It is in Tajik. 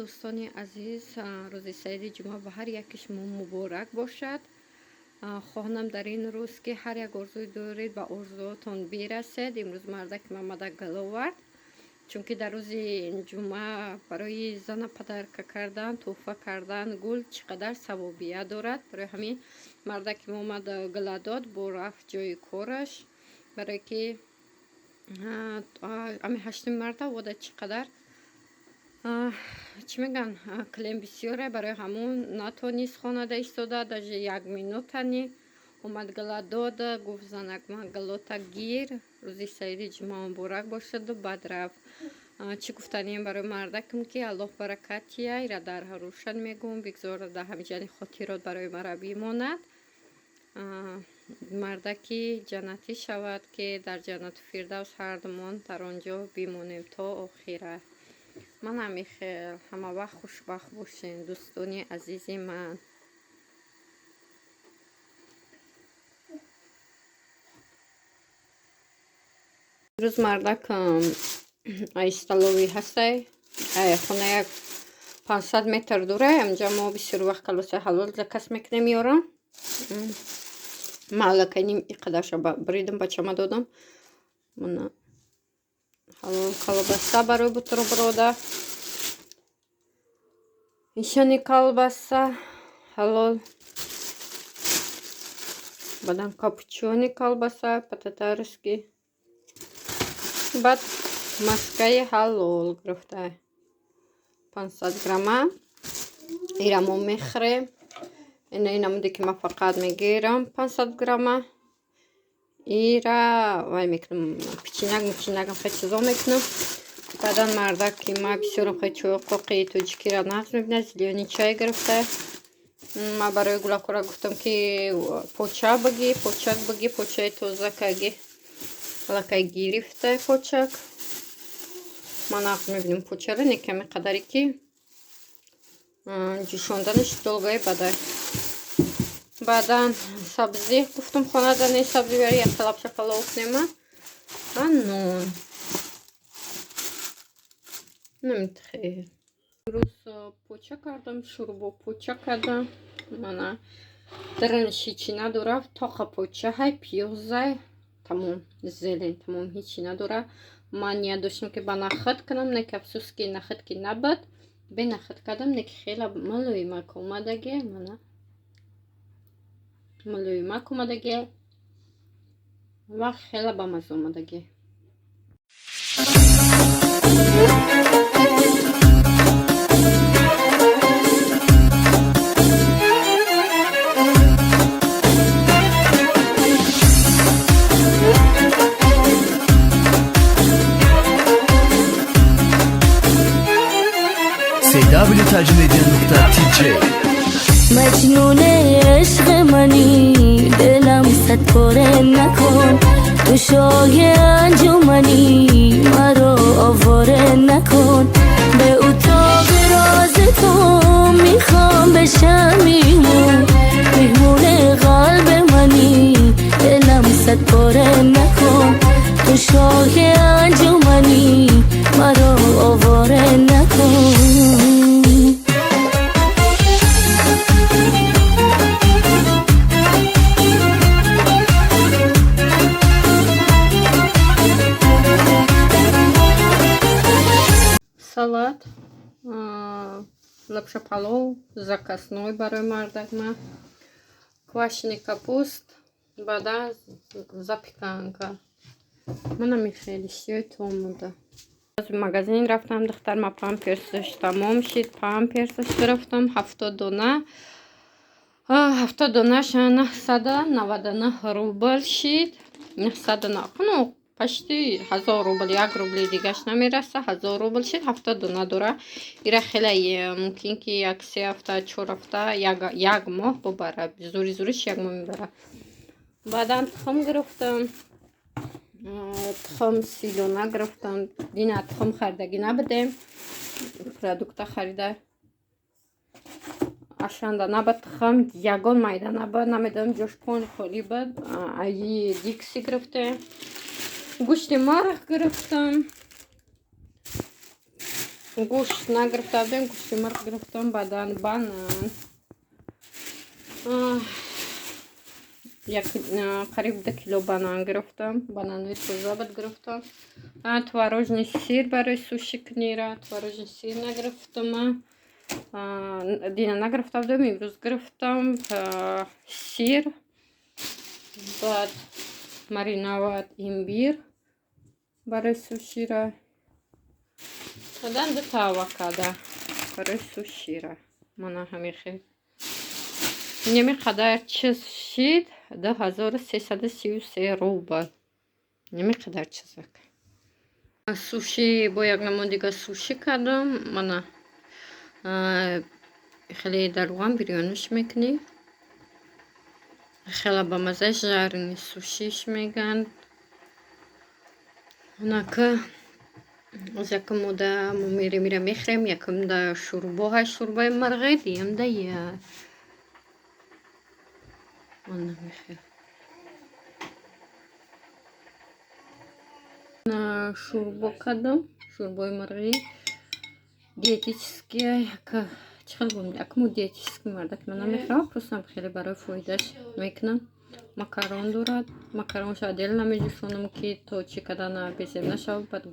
Дӯстони азиз, рӯзи саиди ҷумъа ба ҳар яки шумо муборак бошад. Хоҳонам дар ин рӯз, ки ҳар як орзуи доред, ба орзуотон бирасед. Имрӯз мардаки ман омада гул овард, чунки дар рӯзи ҷумъа барои зана подарка кардан, тӯҳфа кардан гул чӣ қадар савобия дорад. Барои ҳамин мардаки мо омада гула дод, бо рафт ҷои кораш, барое ки ами 8-уми марта вода чӣ қадар, чӣ мегӯянд, клиент бисёре. Барои ҳамун натонист хонада истода даже як минутани. Омад, гула дод, гуфт: «Занак ман, гулота гир, рӯзи саиди ҷумъа муборак бошаду». Баъд рафт. Чӣ гуфтанием барои мардакам, ки Аллоҳ баракатия ира дар рӯшан мегӯм, бигзор дар ҳамиҷани хотирот барои мара бимонад. Мардаки ҷаннатӣ шавад, ки дар ҷаннату фирдавс ҳардумон дар он ҷо бимонем то охира. Ман ҳамихел, ҳамавақт хушбахт бошен, дӯстони азизи ман. Имрӯз мардакам ай столовый ҳастай, ай хона як 500 метр дурай. Амҷа мо бисёр вақт колбасаи ҳалол заказ мекунем, ёрам. Ман аллакай ним иқадарша бридам, бачама додам. Мана ҳалол колбаса барои бутерброда, ишони колбаса ҳалол, баъдан копчёный колбаса по-татарски, баъд маскаи ҳалол гирифта, 500 грамма. Ира мо мехӯрем. Ина инамуде ки ман фақат мегирам 500 грамма. Ира вай мекунам, печенька, меченькам, хеле чизо мекунам. Баъдан мардак, ки ман бисёрам хеле чойи қоқи тоҷикиро нағз мебинад, зелёный чай гирифта. Ман барои гулакора гуфтам, ки поча биги, почак биги, почаи тоза каги. Аллакай гирифта почак. Ман нағз мебинам почаро, не ками қадаре ки ҷӯшонданаш долгое бадай. Баъдан сабзӣ гуфтам, хонада не, сабзӣ биёри, як талабша палов кунема ва нон. Намитхел. Имрӯз поча кардам, шӯрбо поча кардам. Мана даранаш ҳичи надора, тоқа поча ҳай, пиёзай, тамом, зелень, тамом, ҳичи надора. Ман ният доштам, ки ба нахӯд кунам, не ки афсӯс, ки нахӯд ки набуд. Бе нахӯд кардам, не ки хела мулоимак омадаги, мана мулоимак омадаги ва хела бамазза омадаги. cwtajmedia.tj. مجنون عشق منی، دلم صد پاره نکن. تو شاه انجمنی، مرا آواره نکن. به اتاق راز تو میخوام بشم میهمون، میهمون قلب منی، دلم صد پاره نکن. تو شاه انجمنی، مرا آواره نکن. Салат, лапша палов заказной барои мардак ман, квашеный капуст, баъдан запеканка. Манам хеле иштиҳои омода. Магазин рафтам, духтарма памперсаш тамом шид, памперсаш гирифтам, 70 дона. 70 донааш 999 рубл шид. Ну, почти 1000 рубл, 1 рубли дигаш намераса, 1000 рубл шид, 70 дона дора. Ира хеле мумкин, ки як 3 ҳафта, 4 ҳафта, як моҳ бубара. Зури зуриш як моҳ мебара. Баъдан тухм гирифтам. Тухм 30 дона гирифтам. Дина тухм харидагӣ набудем. Продукта харида. Ашанда набад тухм, ягон майда набад, намедонам, ҷош пони холӣ буд. Аи Дикси гирифтем. Гӯшти марғ гирифтам. Гӯшт нагирифта будем, гӯшти мурғ гирифтам, баъдан банан. Як қариб 2 кило банан гирифтам, бананҳои тоза буд, гирифтам. Творожный сыр барои суши кунира, творожный сыр нагирифтам. Дина нагирифта будем, имрӯз гирифтам. Сыр, баъд мариновать имбирь барои сушира. Баъдан дута авокадо барои сушира. Мана ҳамин хел. Инами қадар чиз шид 2333 рубл. Инами қадар чизак. Суши, бо як намуд дига суши кардам. Мана хеле дар равған бирёниш мекунӣ. Хеле бамаза, жареный сушиш мегӯянд. Онака аз якум мода мо мерем, ира мехӯрем, якум да шӯрбо ҳаст, шӯрбои мурғӣ, дуюм да я. Мана мехӯрем. Шӯрбо кардам, шӯрбои мурғӣ диетический, чӣ хел гум, якму диетический мардак ман намехӯрам, просто хеле барои фоидаш мекунам. Макарон дорад, макаронша отдельно меҷӯшонам, ки то чӣ кардана безеб нашавад, баъд.